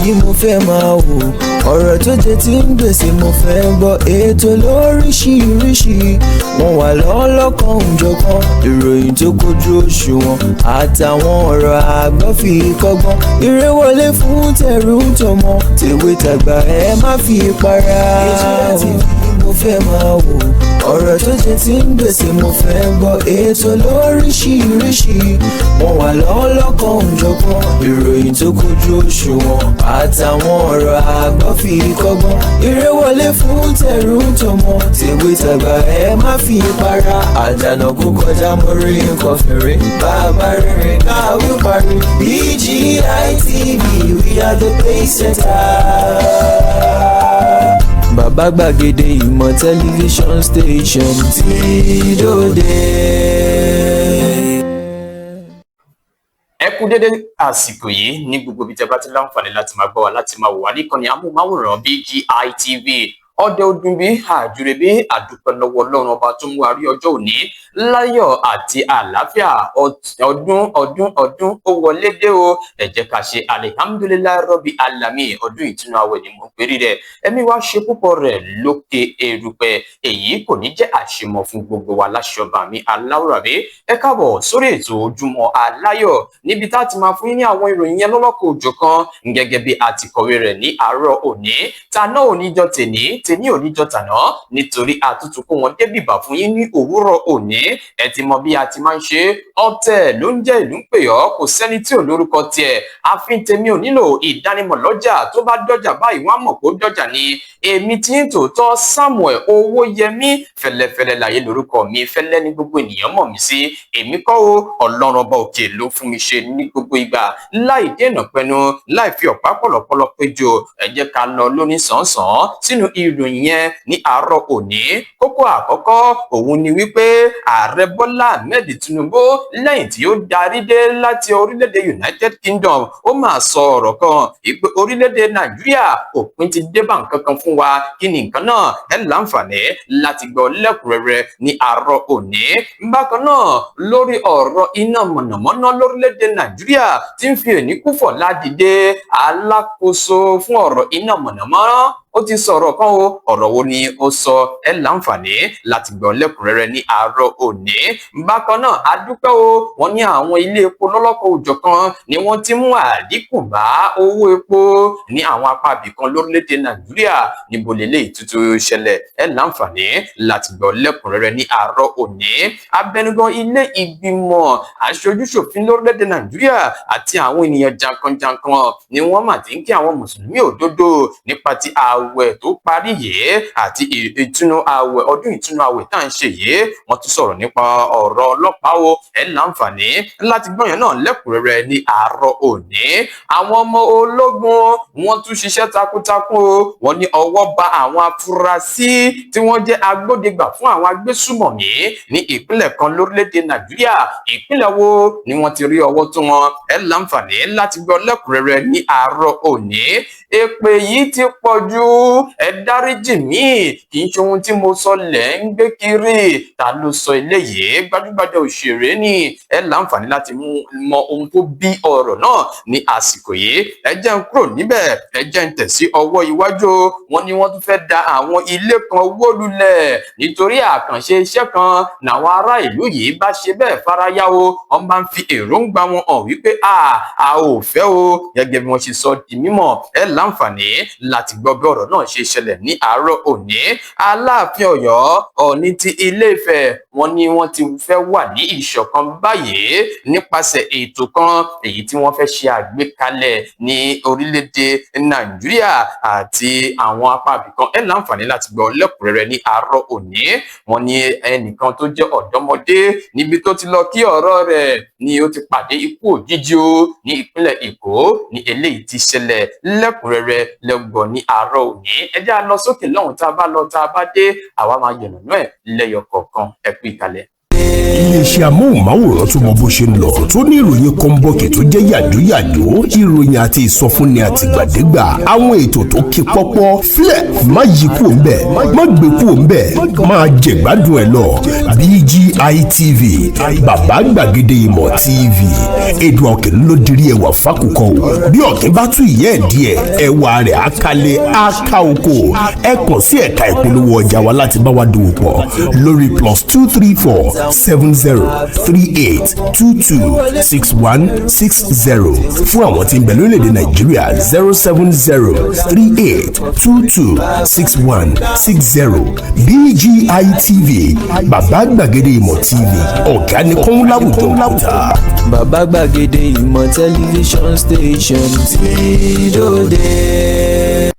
Mo fẹ́ máa wò, ọ̀rọ̀ tó jẹ tí ń gbèsè mo fẹ́ gbọ́, ètò lóríṣiríṣi, wọ́n wà lọ́lọ́kan òjọ̀kan, ìròyìn tó kojú òṣùwọ̀n àtàwọn ọ̀rọ̀ àgbọ́ fi kọ́gbọ́n, eré wọlé fún tẹ̀rù tọmọ, tèwe tàgbà, ẹ má fi para. BGI TV mo fẹ́ máa wò, ọ̀rọ̀ tó jẹ tí ń gbèsè mo fẹ́ gbọ́, ètò lóríṣiríṣi, wọ́n wà lọ́lọ́kan òjọ̀kan, ìròyìn tó kojú òṣùwọ̀n àtàwọn ọ̀rọ̀ àgbọ́ fi kọ́gbọ́n, eré wọlé fún tẹ̀rù tọmọ, tèwe tàgbà, ẹ má fi para. Àdànà kó kọjá mórí nǹkan fèrè, bàbá rere káwí parí. BGI TV, we are the pace setter. Bàbá gbàgede ìmọ̀ tẹlifíṣọ̀n station tí dòde. Ẹ kú dédé àsìkò yìí ní gbogbo ibi tẹ́ bá ti láǹfààní láti máa gbọ́ wa, láti máa wò wá níkànnì amóhùnmáwòrán BGI TV. Ọdẹ ọdún bí àjùrẹ́bí, àdúpẹ́ lọ́wọ́ Ọlọ́run Ọba tó mú wa rí ọjọ́ òní láyọ̀ àti àlàáfíà. Ọdún ọdún ọdún ó wọlé dé o. Ẹ jẹ́ ká ṣe alihamudulilayi rọ́bì alami. Ọdún ìtúnu àwẹ̀ ni mò ń perí rẹ̀. Ẹ̀mí wa ṣe púpọ̀ rẹ̀ lókè erùpẹ̀. Èyí kò ní jẹ́ àṣemọ̀ fún gbogbo wa láṣọba mi aláwùrábí. Ẹ káàbọ̀ sórí ètò Ojúmọ́ Aláyọ̀, níbi tá a ti máa fún yín ní àwọn ìròyìn yẹn lọ́lọ́kọ̀ òjọ̀kan gẹ́gẹ́ bí a ti kọ̀wé rẹ̀ ní àárọ̀ òní. Tàná òní jọ tèní, tèní òní jọ tàná, nítorí àtútù kó wọn débìbà fún yín ní òwúrọ̀ òní. Ẹ ti mọ bí a ti máa ń ṣe. Ọ̀tẹ̀ ló ń jẹ́ ìlú ń pè ọ́, kò sẹ́ni tí ò lórúkọ tiẹ̀. Àfin tèmi ò nílò ìdánimọ̀ lọ́jà. Tó bá dọ́jà báyìí, wọ́n á mọ̀ pé ó dọ́jà ni. Èmi tí ń tòótọ́, Samuel Owóyẹmí Fẹlẹ́fẹlẹ́ láyé lórúkọ mi. Fẹlẹ́ ní gbogbo ènìyàn mọ̀ mí sí. Èmi kọ́ o, Ọlọ́run Ọba òkè ló fún mi ṣe ní gbogbo ìgbà, láì dènà pẹnu, láì fi ọ̀pá pọ̀lọ̀pọ̀lọ̀ péjọ. Ẹ jẹ́ ká lọ lóní sàn-án sínú ìròyìn yẹn ní àárọ̀ òní. Kókó àkọ́kọ́ òun ni wípé Ààrẹ Bọ́lá Ahmed Tinubu, lẹ́yìn tí ó darí dé láti orílẹ̀-èdè United Kingdom, ó máa sọ ọ̀rọ̀ kan ìpè orílẹ̀-èdè Nàìjíríà, òpin ti dé bá nǹkan kan fún wa. Kí ni nǹkan náà? Ẹ láǹfààní láti gbọ́ lẹ́kùnrẹ́rẹ́ ní àárọ̀ òní. Bákan náà, lórí ọ̀rọ̀ iná mọ̀nàmọ́ná lórílẹ̀-èdè Nàìjíríà tí ń fi èní kúfọ̀ ládìde, alákòóso fún ọ̀rọ̀ iná mọ̀nàmọ́ná ó ti sọ̀rọ̀ kan o. Ọ̀rọ̀ wo ni ó sọ? Ẹ láǹfààní láti gbọ́ lẹ́kùnrẹ́rẹ́ ní àárọ̀ òní. Bákan náà, a dúpẹ́ o, wọ́n ní àwọn ilé epo lọ́lọ́kọ̀ òjọ̀kan ni wọ́n ti mú àdínkù bá owó epo ní àwọn apá ibìkan lórílẹ̀‐èdè Nàìjíríà. Níbo lélẹ́yìí tuntun ṣẹlẹ̀? Ẹ láǹfààní láti gbọ́ lẹ́kùnrẹ́rẹ́ ní àárọ̀ òní. Abẹnugan ilé ìgbìmọ̀ aṣojúṣòfin lórílẹ̀‐èdè Nàìjíríà àti àwọn ènìyàn jankan-jankan ni wọ́n mà ti ń kí àwọn mùsùlùmí òdodo nípa ti ààwẹ̀ tó parí yìí àti ìtúnu ààwẹ̀, ọdún ìtúnu ààwẹ̀ tá à ń ṣe yìí. Wọ́n tún sọ̀rọ̀ nípa ọ̀rọ̀ ọlọ́pàá o. Ẹ láǹfààní láti gbọ́yàn náà lẹ́kùnrẹ́rẹ́ ní àárọ̀ òní. Àwọn ọmọ ológun, wọ́n tún ṣiṣẹ́ takuntakun o. Wọ́n ní ọwọ́ ba àwọn afurasí tí wọ́n jẹ́ agbódegbà fún àwọn agbésùmọ̀mí ní ìpínlẹ̀ kan lórílẹ̀‐èdè Nàìjíríà. Ìpínlẹ̀ wo ni wọ́n ti rí ọwọ́ tó wọn? Ẹ láǹfààní láti gbọ́ lẹ́kùnrẹ́rẹ́ ní àárọ̀ òní. Èpè yìí ti pọ̀ jù, ẹ dáríjì mí, kì í ṣe ohun tí mo sọ lẹ̀ ń gbé kiri. Ta ló sọ eléyìí? Gbajúgbajà òṣèré ni. Ẹ láǹfààní láti mọ ohun tó bí ọ̀rọ̀ náà ní àsìkò yìí. Ẹ jẹ́ n kúrò níbẹ̀, ẹ jẹ́ n tẹ̀ sí ọwọ́ iwájú. Wọn ni wọ́n tún fẹ́ da àwọn ilé kan wó lulẹ̀ nítorí àkànṣe iṣẹ́ kan làwọn ará ìlú yìí bá ṣe bẹ́ẹ̀ faraya o. Wọ́n bá ń fi èròǹgbà wọn hàn wípé a ò fẹ́ o, gẹ́gẹ́ bí wọ́n ṣe sọ di mímọ̀. Ẹ láǹfààní láti gbọ́ bí ọ̀rọ̀ náà ṣe ṣẹlẹ̀ ní àárọ̀ òní. Aláàfin Ọ̀yọ́, Ọọ̀ni ti Ilé Ifẹ̀, wọ́n ní wọ́n ti fẹ́ wà ní ìṣọ̀kan báyìí nípasẹ̀ ètò kan èyí tí wọ́n fẹ́ ṣe àgbékalẹ̀ ní orílẹ̀-èdè Nàìjíríà àti àwọn apá ibìkan. Ẹ láǹfààní láti gbọ́ lẹ́kùnrẹ́rẹ́ ní àárọ̀ òní. Wọ́n ní ẹnìkan tó jẹ́ ọ̀dọ́mọdé, níbi tó ti lọ kí ọ̀rọ̀ rẹ̀ ni ó ti pàdé ikú òjijì o. Ní ìpínlẹ̀ Èkó ní eléyìí ti ṣẹlẹ̀. Lẹ́kùnrẹ́rẹ́ lẹ́gbọ̀n ní àárọ̀ òní. Ẹ jẹ́ á lọ sókè lọ́hùn. Tá a bá lọ, tá a bá dé, àwa máa yànnàná ẹ̀ lẹ́yọ kọ̀ọ̀kan. Ẹ kú ìkàlẹ̀. Iléeṣẹ́ amóhùnmáwòrán tó mọ bó ṣe ń lọ, tó ní ìròyìn kọ́ńbọ̀kì tó jẹ́ yàjóyàjó, ìròyìn àti ìsọfúnni àtìgbàdégbà, àwọn ètò tó kí pọ́pọ́ fílẹ̀, má yí kúò ńbẹ̀, má gbé kúò ńbẹ̀, máa jẹ̀gbádùn ẹ̀ lọ. BGI TV, Bàbá Gbàgede Ìmọ̀ TV, èdè ọ̀kẹ́ ló dirí ẹwà fákùkọ o. Bí ọ̀kẹ́ bá tún ìyẹ́ ẹ̀ díẹ̀, ẹwà rẹ̀ á kálẹ̀, á ká oko. Ẹ kàn sí ẹ̀ka ìpolówó ọjà wa láti bá wa dòwò pọ̀ lórí +234 70 38 22 61 60. Fún àwọn tí ń bẹ lórílẹ̀‐èdè Nàìjíríà, 070 38 22 61 60. BGI TV, Bàbá Gbàgede Ìmọ̀ TV, ọ̀gá ni kọ́ń láwùjọ òkúta. Bàbá Gbàgede Ìmọ̀ tẹlifíṣọ̀n station tí dòde.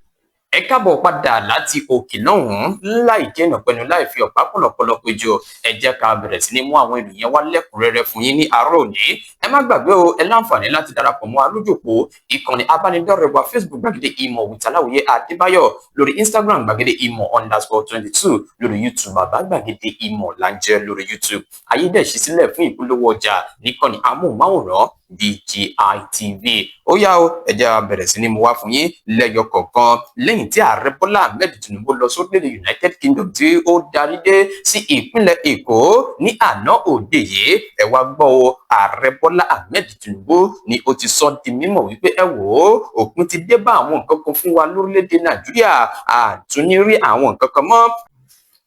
Ẹ káàbọ̀ padà láti òkè lọ́hùn-ún. Láì jẹ́nà pẹ̀lú, láì fi ọ̀pá pọ̀lọpọ̀lọ péjọ, ẹ jẹ́ ká bẹ̀rẹ̀ sí ní mú àwọn ènìyàn wá lẹ́kùnrẹ́rẹ́ fún yín ní àárọ̀ òní. Ẹ má gbàgbé o, ẹ láǹfààní láti darapọ̀ mọ́ alójòpó ìkànnì abánidọ́rẹ̀ẹ́ wa, Facebook Gbàgede Ìmọ̀ with Aláwìyé Adébáyọ̀, lórí Instagram gbàgede ìmọ̀_22, lórí YouTube Bàbá Gbàgede Ìmọ̀ là ń jẹ́ lórí YouTube. Ayé dẹ̀ ṣí sílẹ̀ fún ìpolówó ọjà níkànnì amóhùnmáwòrán BGI TV. Ó yá o, ẹ jẹ́ á bẹ̀rẹ̀ sí ní mú wá fún yín lẹ́yọ kọ̀ọ̀kan. Lẹ́yìn tí Ààrẹ Bọ́lá Ahmed Tinubu lọ sórílẹ̀-èdè United Kingdom, tí ó darí dé sí ìpínlẹ̀ Èkó ní àná òde yìí, ẹ wá gbọ́ o, Ààrẹ Bọ́lá Ahmed Tinubu ni ó ti sọ di mímọ̀ wípé, ẹ wò ó, òpin ti dé bá àwọn nǹkan kan fún wa lórílẹ̀-èdè Nàìjíríà, àtúní rí àwọn nǹkan kan mọ́.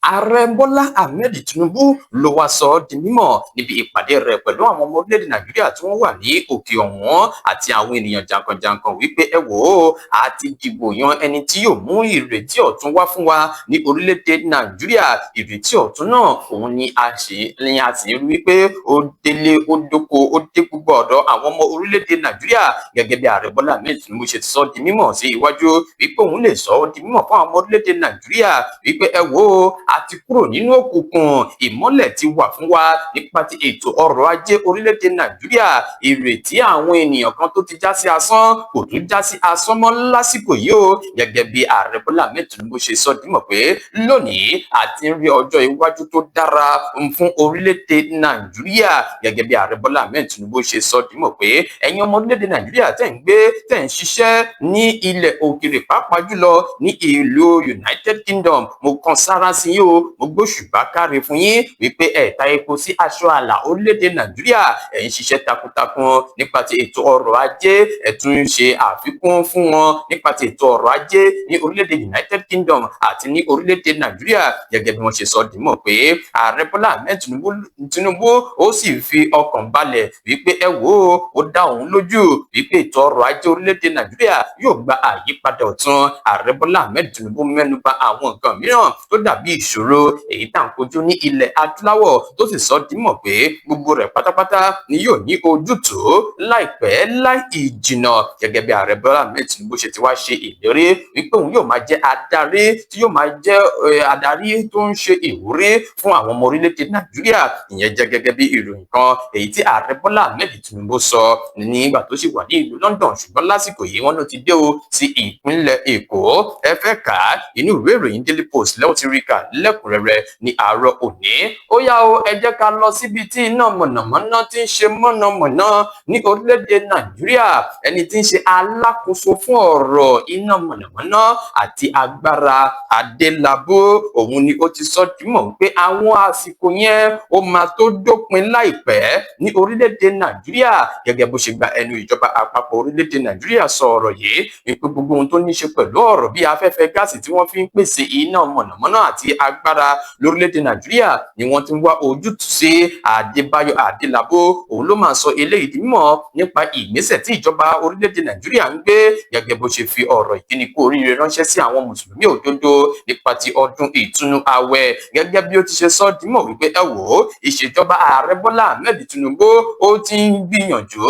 Ààrẹ Bọ́lá Ahmed Tinubu ló wá sọ ọ́ di mímọ̀ níbi ìpàdé rẹ̀ pẹ̀lú àwọn ọmọ orílẹ̀-èdè Nàìjíríà tí wọ́n wà ní òkè ọ̀hún àti àwọn ènìyàn jàǹkànjàǹkàn wípé, ẹ wò ó, a ti dìbò yan ẹni tí yóò mú ìrètí ọ̀tun wá fún wa ní orílẹ̀-èdè Nàìjíríà. Ìrètí ọ̀tun náà, òun ni a ṣe ni a sì rí wípé ó délé, ó dóko, ó dé gbogbo ọ̀dọ̀ àwọn ọmọ orílẹ̀-èdè Nàìjíríà. Gẹ́gẹ́ bí Ààrẹ Bọ́lá Ahmed Tinubu ṣe ti sọ di mímọ̀ sí iwájú wípé òun lè sọ di mímọ̀ fún àwọn ọmọ orílẹ̀-èdè Nàìjíríà wípé, ẹ wò ó, a ti kúrò nínú òkùnkùn, ìmọ́lẹ̀ ti wà fún wa nípa ti ètò ọrọ̀ ajé orílẹ̀-èdè Nàìjíríà. Ìrètí àwọn ènìyàn kan tó ti já sí asán kò tún já sí asán mọ́ lásìkò yìí o. Gẹ́gẹ́ bí Ààrẹ Bọ́lá Ahmed Tinubu ṣe sọ dímọ̀ pé lónìí, a ti ń rí ọjọ́ iwájú tó dára fún orílẹ̀-èdè Nàìjíríà. Gẹ́gẹ́ bí Ààrẹ Bọ́lá Ahmed Tinubu ṣe sọ dímọ̀ pé ẹ̀yin ọmọ orílẹ̀-èdè Nàìjíríà tẹ̀ ń gbé, tẹ̀ ń ṣiṣẹ́ ní ilẹ̀ òkèèrè, pàápàá jùlọ ní ìlú United Kingdom, mo kan sára sí yín o, mo gbóṣùbà káre fún yín wípé ẹ ta epo sí aṣọ àlà orílẹ̀-èdè Nàìjíríà. Ẹ̀ ń ṣiṣẹ́ takuntakun nípa ti ètò ọrọ̀ ajé, ẹ̀ tún ń ṣe àfikún fún wọn nípa ti ètò ọrọ̀ ajé ní orílẹ̀-èdè United Kingdom àti ní orílẹ̀-èdè Nàìjíríà. Gẹ́gẹ́ bí wọ́n ṣe sọ dímọ̀ pé Ààrẹ Bọ́lá Ahmed Tinubu ó sì fi ọkàn balẹ̀ wípé, ẹ wò ó, ó dá òun lójú wípé ètò ọrọ̀ ajé orílẹ̀-èdè Nàìjíríà yóò gba àyípadà ọ̀tun. Ààrẹ Bọ́lá Ahmed Tinubu mẹ́nu bà àwọn nǹkan mìíràn tó dàbí ìṣòro èyí tá à ń kojú ní ilẹ̀ adúláwọ̀, tó sì sọ dímọ̀ pé gbogbo rẹ̀ pátápátá ni yóò ní ojútùú láìpẹ́ láì ìjìnà. Gẹ́gẹ́ bí Ààrẹ Bọ́lá Ahmed Tinubu ṣe ti wá ṣe ìlérí wípé òun yóò máa jẹ́ adarí tí yóò máa jẹ́ adarí tó ń ṣe ìwúrí fún àwọn ọmọ orílẹ̀-èdè Nàìjíríà. Ìyẹn jẹ́ gẹ́gẹ́ bí ìròyìn kan èyí tí Ààrẹ Bọ́lá Ahmed Tinubu sọ nígbà tó sì wà ní ìlú London, ṣùgbọ́n lásìkò yìí, wọ́n ló ti dé o sí ìpínlẹ̀ Èkó. Ẹ fẹ́ kà á, inú ìwé ìròyìn Daily Post lẹ́wọ̀n ti rí kà lẹ́kùnrẹ́rẹ́ ní àárọ̀ òní. Ó yá o, ẹ jẹ́ ká lọ síbi tí iná mọ̀nàmọ́ná ti ń ṣe mọ̀nàmọ́ná ní orílẹ̀-èdè Nàìjíríà. Ẹni tí ń ṣe alákòóso fún ọ̀rọ̀ iná mọ̀nàmọ́ná àti agbára, Adélabú, òun ni ó ti sọ dímọ̀ wípé àwọn àsìkò yẹn ó máa tó dópin láìpẹ́ ní orílẹ̀-èdè Nàìjíríà. Gẹ́gẹ́ bó ṣe gba ẹnu ìjọba àpapọ̀ orílẹ̀-èdè Nàìjíríà sọ ọ̀rọ̀ yìí wípé gbogbo ohun tó ní ṣe pẹ̀lú ọ̀rọ̀ bí afẹ́fẹ́ gáàsì tí wọ́n fi ń pèsè iná mọ̀nàmọ́ná àti agbára lórílẹ̀-èdè Nàìjíríà ni wọ́n ti ń wá ojútùú sí. Adébáyọ̀ Adélabú, òun ló máa sọ eléyìí di mímọ̀ nípa ìgbésẹ̀ tí ìjọba orílẹ̀-èdè Nàìjíríà ń gbé. Gẹ́gẹ́ bó ṣe fi ọ̀rọ̀ ìkíni kú oríire ránṣẹ́ sí àwọn mùsùlùmí òdodo nípa ti ọdún ìtúnu ààwẹ̀, gẹ́gẹ́ bí ó ti ṣe sọ dímọ̀ wípé, ẹ wò ó, ìṣèjọba Ààrẹ Bọ́lá Ahmed Tinubu ó ti ń gbìyànjú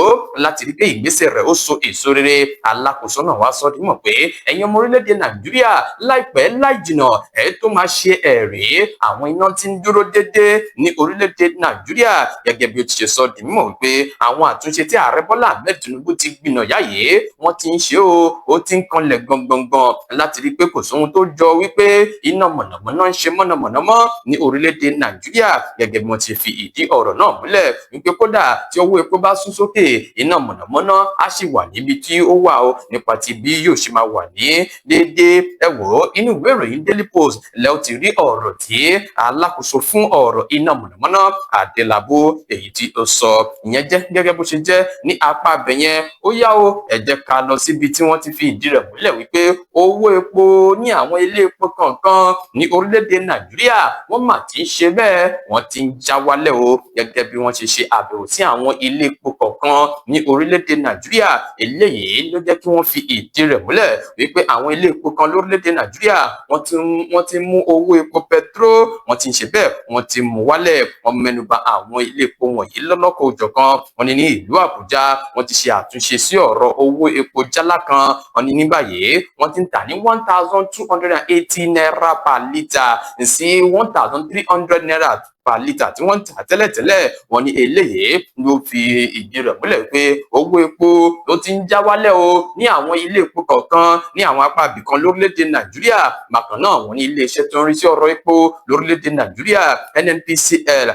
láti rí pé ìgbésẹ̀ rẹ̀ ó so èso rere. Alákòóso náà wá sọ dímọ̀ pé ẹ̀yin ọmọ orílẹ̀-èdè Nàìjíríà, láìpẹ́ láì jìnà, ẹ tó máa ṣe Ẹ̀rí àwọn iná ti ń dúró déédéé ní orílẹ̀-èdè Nàìjíríà, gẹ́gẹ́ bí ó ti ṣe sọ di mímọ̀ wípé àwọn àtúnṣe tí ààrẹ Bọ́lá Ahmed Tinubu ti gbìnàyà yìí, wọ́n ti ń ṣe o, ó ti ń kanlẹ̀ gbọ̀ngbọ̀ngbọ̀n láti rí i pé kò sóhun tó jọ wípé iná mọ̀nàmọ́ná ń ṣe mọ̀nàmọ́ná mọ́ ní orílẹ̀-èdè Nàìjíríà, gẹ́gẹ́ bí wọ́n ti fi ìdí ọ̀rọ̀ náà múlẹ̀ wípé kódà tí owó epo bá sún sókè, iná mọ̀nàmọ́ná á sì wà níbi tí ó wà o, nípa ti bí yóò ṣe máa wà ní déédéé. Ẹ wò ó, inú ìwé ìròyìn Daily Post lẹ ó ti rí ọ̀rọ̀ tí alákòóso fún ọ̀rọ̀ iná mọ̀nàmọ́ná, Adélabú, èyí tí ó sọ. Ìyẹn jẹ́ gẹ́gẹ́ bó ṣe jẹ́ ní apá abẹ yẹn. Ó yá o, ẹ jẹ́ ká lọ síbi tí wọ́n ti fi ìdí rẹ̀ múlẹ̀ wípé owó epo ní àwọn ilé epo kọ̀ọ̀kan ní orílẹ̀-èdè Nàìjíríà, wọ́n mà ti ń ṣe bẹ́ẹ̀, wọ́n ti ń já wálẹ̀ o, gẹ́gẹ́ bí wọ́n ṣe ṣe àbẹ̀wò sí àwọn ilé epo kọ̀ọ̀kan ní orílẹ̀-èdè Nàìjíríà. Eléyìí ló jẹ́ kí wọ́n fi ìdí rẹ̀ múlẹ̀ wípé àwọn ilé epo kan lórílẹ̀-èdè Nàìjíríà, wọ́n ti mú owó epo petrol, wọ́n ti ń ṣe bẹ́ẹ̀, wọ́n ti mú wálẹ̀. Wọ́n mẹ́nuba àwọn ilé epo wọ̀nyí lọ́lọ́kan òjọ̀kan. Wọ́n ní ní ìlú Àbújá, wọ́n ti ṣe àtúnṣe sí ọ̀rọ̀ owó epo jálá kan. Wọ́n ní ní báyìí, wọ́n ti ń tà ní ₦1,280 per litre sí ₦1,300 per litre tí wọ́n ń tà tẹ́lẹ̀tẹ́lẹ̀. Wọ́n ní eléyìí ló fi ìdí rẹ̀ múlẹ̀ pé owó epo ló ti ń já wálẹ̀ o ní àwọn ilé epo kọ̀ọ̀kan ní àwọn apá ibìkan lórílẹ̀‐èdè Nàìjíríà. Bákan náà, wọ́n ní iléeṣẹ́ tó ń rí sí ọ̀rọ̀ epo lórílẹ̀‐èdè Nàìjíríà, NNPCL,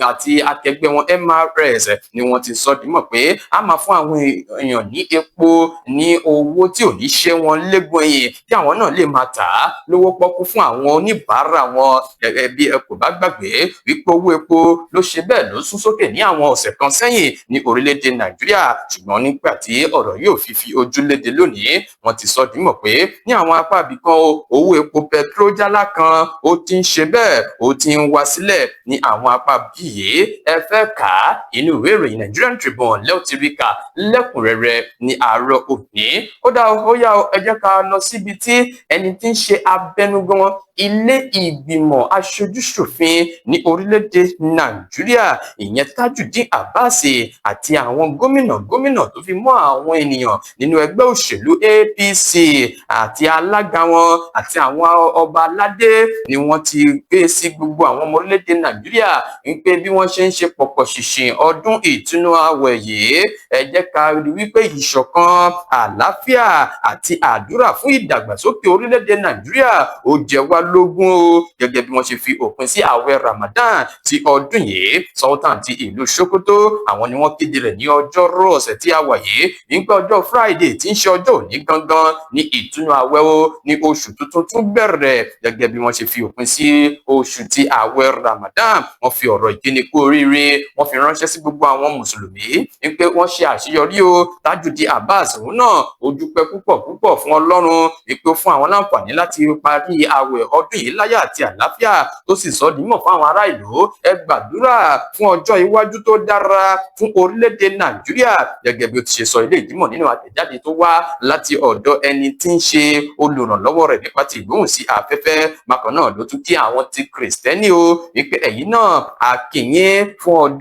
àti akẹgbẹ́ wọn MRS, ni wọ́n ti sọ dímọ̀ pé a máa fún àwọn èèyàn ní epo ní owó tí ò ní ṣe wọn légun ẹ̀yìn, kí àwọn náà lè máa tà á lówó pọ́kú fún àwọn oníbàárà wọn. Bí ẹ kò bá gbàgbé wípé owó epo ló ṣe bẹ́ẹ̀ ló sún sókè ní àwọn ọ̀sẹ̀ kan sẹ́yìn ní orílẹ̀-èdè Nàìjíríà, ṣùgbọ́n nígbà tí ọ̀rọ̀ yóò fi ojú léde lónìí, wọ́n ti sọ dímọ̀ pé ní àwọn apá ibìkan o, owó epo petrol jálá kan, ó ti ń ṣe bẹ́ẹ̀, ó ti ń wá sílẹ̀ ní àwọn apá bíyè. Ẹ fẹ́ kà á, inú ìwé ìròyìn Nigerian Tribune lẹ́ẹ̀ ti rí kà lẹ́kùnrẹ́rẹ́ ní àárọ̀ òní. Ó dá, ó yá o, ẹ jẹ́ ká lọ síbi tí ẹni tí ń ṣe abẹnugan ilé ìgbìmọ̀ aṣojúṣòfin ní orílẹ̀-èdè Nàìjíríà, ìyẹn Tajudeen Abbas, àti àwọn gómìnà gómìnà tó fi mọ́ àwọn ènìyàn nínú ẹgbẹ́ òṣèlú APC àti alága wọn àti àwọn ọba aládé ni wọ́n ti gbé sí gbogbo àwọn ọmọ orílẹ̀-èdè Nàìjíríà wípé bí wọ́n ṣe ń ṣe pọ̀pọ̀ ṣìnṣìn ọdún ìtúnú àwẹ̀ yìí, ẹ jẹ́ ká rí wípé ìṣọ̀kan, àlàáfíà àti àdúrà fún ìdàgbàsókè orílẹ̀-èdè Nàìjíríà ó jẹ wá lógún o, gẹ́gẹ́ bí wọ́n ṣe fi òpin sí àwẹ̀ Ramadan ti ọdún yìí. Sultan ti ìlú Sokoto, àwọn ni wọ́n kéde rẹ̀ ní ọjọ́rú ọ̀sẹ̀ tí a wà yìí nígbà ọjọ́ Friday tí ń ṣe ọjọ́ òní gangan ní ìtúnu àwẹ̀ o, ní oṣù tuntun tún bẹ̀rẹ̀, gẹ́gẹ́ bí wọ́n ṣe fi òpin sí oṣù ti àwẹ̀ Ramadan. Wọ́n fi ọ̀rọ̀ ìkíni kú oríire, wọ́n fi ránṣẹ́ sí gbogbo àwọn mùsùlùmí wípé wọ́n ṣe àṣeyọrí o. Tajudeen Abbas, òun náà ó dúpẹ́ púpọ̀ púpọ̀ fún Ọlọ́run wípé ó fún àwọn láǹfààní láti parí àwẹ̀ ọdún yìí láyọ̀ àti àlàáfíà, tó sì sọ dímọ̀ fún àwọn ará ìlú, ẹ gbàdúrà fún ọjọ́ iwájú tó dára fún orílẹ̀-èdè Nàìjíríà, gẹ́gẹ́ bí ó ti ṣe sọ ilé ìdímọ̀ nínú àtẹ̀jáde tó wá láti ọ̀dọ̀ ẹni tí ń ṣe olùrànlọ́wọ́ rẹ̀ nípa ti ìgbóhùn sí afẹ́fẹ́. Bákan náà ló tún kí àwọn ti Kìrìsìtẹ́nì o wípé ẹ̀yin náà, a kí yín fún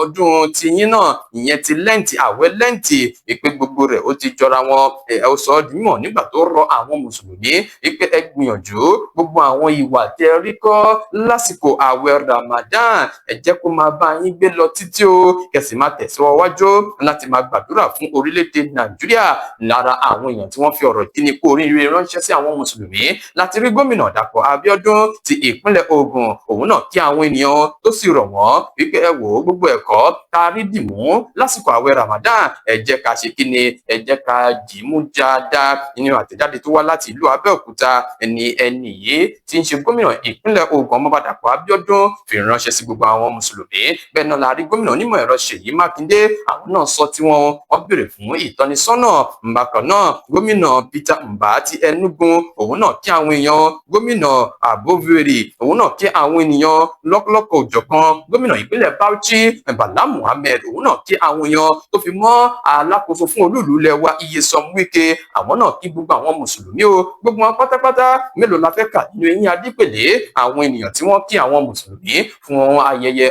ọdún tiyín náà, ìyẹn ti Lẹ́ǹtì, àwẹ̀ Lẹ́ǹtì, wípé gbogbo rẹ̀ ó ti jọra wọn. Ó sọ ọ́ dímọ̀ nígbà tó rọ àwọn mùsùlùmí wípé ẹ gbìyànjú, gbogbo àwọn ìwà tẹ rí kọ́ lásìkò àwẹ̀ Ramadan, ẹ jẹ́ kó máa bá yín gbé lọ títí o, kẹsì máa tẹ̀síwájú láti máa gbàdúrà fún orílẹ̀-èdè Nàìjíríà. Lára àwọn èèyàn tí wọ́n fi ọ̀rọ̀ ìkíni kú oríire ránṣẹ́ sí àwọn mùsùlùmí láti rí gómìnà Dàpọ̀ Abíọ́dún ti ìpínlẹ̀ Ògùn. Òun náà kí àwọn ènìyàn, tó sì rọ̀ wọ́n wípé ẹ wò ó, gbogbo ẹ̀kọ́ tá a rí dìmú lásìkò àwẹ̀ Ramadan, ẹ jẹ́ ká ṣe kí ni, ẹ jẹ́ ká dìímú dáadáa. Nínú àtẹ̀jáde tó wá láti ìlú Abẹ́òkúta, ẹni ẹni yìí tí ń ṣe gómìnà ìpínlẹ̀ Ògùn, Ọmọọba Dàpọ̀ Abíọ́dún, fi ránṣẹ́ sí gbogbo àwọn mùsùlùmí. Bẹ́ẹ̀ náà la rí gómìnà onímọ̀ ẹ̀rọ Ṣèyí Mákindé. Àwọn náà sọ tiwọn, wọ́n béèrè fún ìtọ́nisọ́nà. Bákan náà, gómìnà Peter Mbah ti Enugu, òun náà kí àwọn èèyàn. Gómìnà Aboveri, òun náà kí àwọn ènìyàn lọ́kọ̀lọ́kọ̀ òjọ̀kan. Gómìnà ìpínlẹ̀ Bauchi, Bala Muhammed, òun náà kí àwọn èèyàn, tó fi mọ́ alákòóso fún olúùlú ilẹ̀ wa, Nyesom Wike, àwọn náà kí gbogbo àwọn mùsùlùmí o, gbogbo wọn pátápátá. Mélòó la fẹ́ kà? kà nínú eyín Adípèlé àwọn ènìyàn tí wọ́n kí àwọn mùsùlùmí fún ayẹyẹ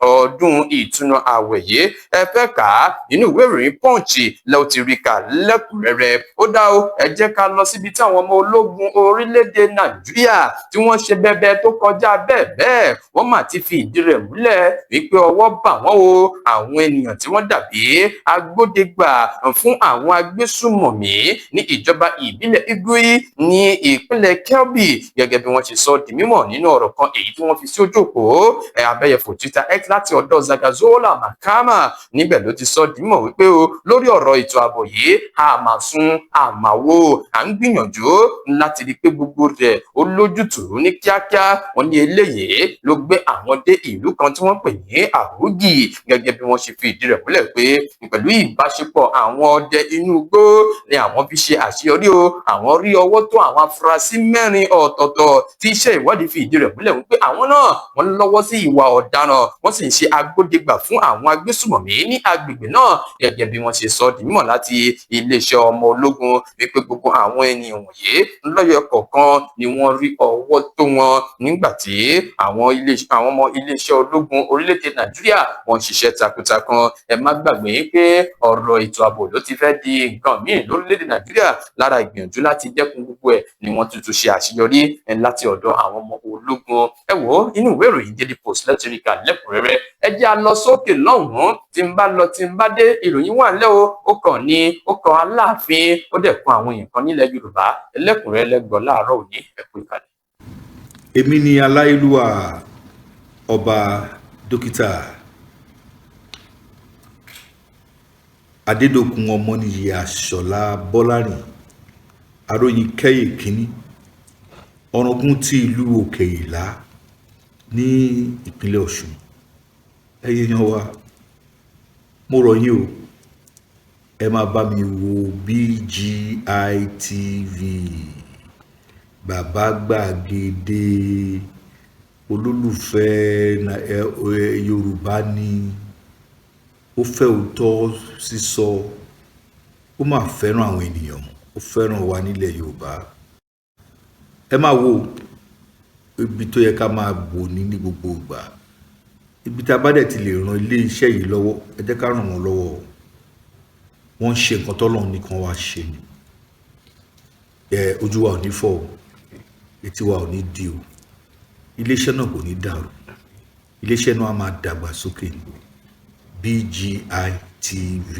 ọdún ìtúnu ààwẹ̀ yìí. Ẹ fẹ́ kà á nínú ìwé ìròyìn Punch lẹ́ o ti rí kà lẹ́kùnrẹ́rẹ́. Ó dá o, ẹ jẹ́ ká lọ síbi tí àwọn ọmọ ológun orílẹ̀-èdè Nàìjíríà tí wọ́n ṣe bẹbẹ tó kọjá bẹ́ẹ̀ bẹ́ẹ̀. Wọ́n mà ti fi ìdí rẹ̀ múlẹ̀ wípé ọwọ́ bà wọ́n o, àwọn ènìyàn tí wọ́n dàbí agbódegbà fún àwọn agbésùmọ̀mí ní ìjọba ìbílẹ̀ Igui ní ìpínlẹ̀ Kebbi, gẹ́gẹ́ bí wọ́n ṣe sọ di mímọ̀ nínú ọ̀rọ̀ kan èyí tí wọ́n fi sí ojú òpó abẹ́yẹfò Twitter X láti ọ̀dọ̀ Zagazola Makama. Níbẹ̀ ló ti sọ di mímọ̀ wípé o lórí ọ̀rọ̀ ètò ààbò yìí, a máa sún àmàwò, à ń gbìyànjú láti rí i pé gbogbo rẹ̀ ó lójútùú ní kíákíá. Wọ́n ní eléyìí ló gbé àwọn dé ìlú kan tí wọ́n pè ní Àrúgì, gẹ́gẹ́ bí wọ́n ṣe fi ìdí rẹ̀ múlẹ̀ pé pẹ̀lú ìbáṣepọ̀ àwọn ọdẹ inú igbó ni àwọn fi ṣe àṣeyọrí o. Àwọn rí ọwọ́ tó àwọn afurasí 4 ọ̀tọ̀ọ̀tọ̀ tí iṣẹ́ ìwádìí fi ìdí rẹ̀ múlẹ̀ wípé àwọn náà wọ́n lọ́wọ́ sí ìwà ọ̀daràn, wọ́n sì ń ṣe agbódegbà fún àwọn agbésùmọ̀mí ní agbègbè náà, gẹ́gẹ́ bí wọ́n ṣe sọ di mímọ̀ láti iléeṣẹ́ ọmọ ológun wípé gbogbo àwọn ènìyàn wọ̀nyí lọ́yọ̀ kọ̀ọ̀kan ni wọ́n rí ọwọ́ tó wọn nígbà tí àwọn ọmọ iléeṣẹ́ ológun orílẹ̀-èdè Nàìjíríà wọ́n ń ṣiṣẹ́ takuntakun. Ẹ má gbàgbé pé ọ̀rọ̀ ètò ààbò ló ti fẹ́ di nǹkan míì lórílẹ̀-èdè Nàìjíríà. Lára ìgbìyànjú láti dẹ́kun gbogbo ẹ̀ ni wọ́n tuntun ṣe àṣeyọrí láti ọ̀dọ̀ àwọn ọmọ ológun. Ẹ wò ó, inú ìwé ìròyìn Daily Post lẹ́tìríkà lẹ́kùnrẹ́rẹ́. Ẹ jẹ́ a lọ sókè lọ́hùn-ún. Tí n bá lọ, tí n bá dé, ìròyìn wà ńlẹ̀ o. Ó kàn ní ó kan Aláàfin, ó dẹ̀ kan àwọn èèyàn kan nílẹ̀ Yorùbá. Ẹlẹ́kùnrẹ́rẹ́ lẹ́gbọ̀ọ́ láàárọ̀ òní. Ẹ kú ìkàlẹ̀. Èmi ni aláìlúwà ọba dókítà Adédọ̀kun Ọmọníyì Àṣọlá Bọ́lárìn Aróyin Kẹ́yè kínní, ọ̀ràngún ti ìlú Òkè Ìlá ní ìpínlẹ̀ Ọ̀ṣun. Ẹ̀yin èèyàn wa, mo rọ̀ yín o, ẹ máa bá mi wo BGI TV, bàbá gbàgede olólùfẹ́ Yorùbá ni, ó fẹ́ òótọ́ sísọ, ó máa fẹ́ràn àwọn ènìyàn, ó fẹ́ràn wa nílẹ̀ Yorùbá. Ẹ máa wo ibi tó yẹ ká máa bò ní gbogbo ìgbà. Ibi tá a bá dẹ̀ ti lè ran ilé iṣẹ́ yìí lọ́wọ́, ẹ jẹ́ ká ràn wọ́n lọ́wọ́. Wọ́n ń ṣe nǹkan tọ́lọ́run nìkan wá ṣe ni. Ojú wa ò ní fọ́ o, etí wa ò ní di o, iléeṣẹ́ náà kò ní dàrú, iléeṣẹ́ náà á máa dàgbà sókè ni. BGI TV,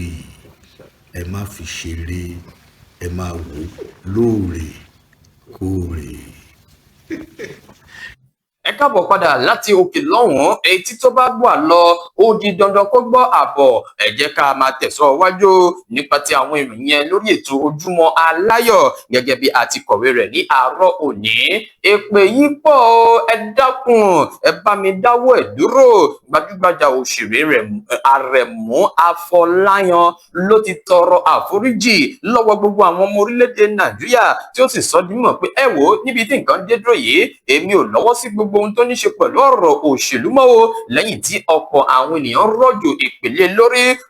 ẹ má fi ṣeré, ẹ máa wò lóòrèkóòrè. Ẹ káàbọ̀ padà láti òkè lọ́hùn-ún. Etí tó bá gbọ́ àlọ, ó di dandan kó gbọ́ àbọ̀. Ẹ jẹ́ ká máa tẹ̀sọ́ wájú nípa ti àwọn ìròyìn yẹn lórí ètò Ojúmọ́ Aláyọ̀ gẹ́gẹ́ bí a ti kọ̀wé rẹ̀ ní àárọ̀ òní. Èpè yìí pọ̀ o, ẹ dákun, ẹ bá mi dáwọ́ ẹ̀ dúró. Gbajúgbajà òṣèré rẹ̀ Àrẹ̀mú Afọláyan ló ti tọrọ àforíjì lọ́wọ́ gbogbo àwọn ọmọ orílẹ̀-èdè Nàìjíríà, tí ó sì sọ di mímọ̀ pé ẹ wò ó, níbi tí nǹkan dé dúró yìí, èmi ò lọ́wọ́ sí gbogbo ohun tó ní ṣe pẹ̀lú ọ̀rọ̀ òṣèlú mọ́ o, lẹ́yìn tí ọ̀pọ̀ àwọn ènìyàn rọ̀jò ìpìlẹ̀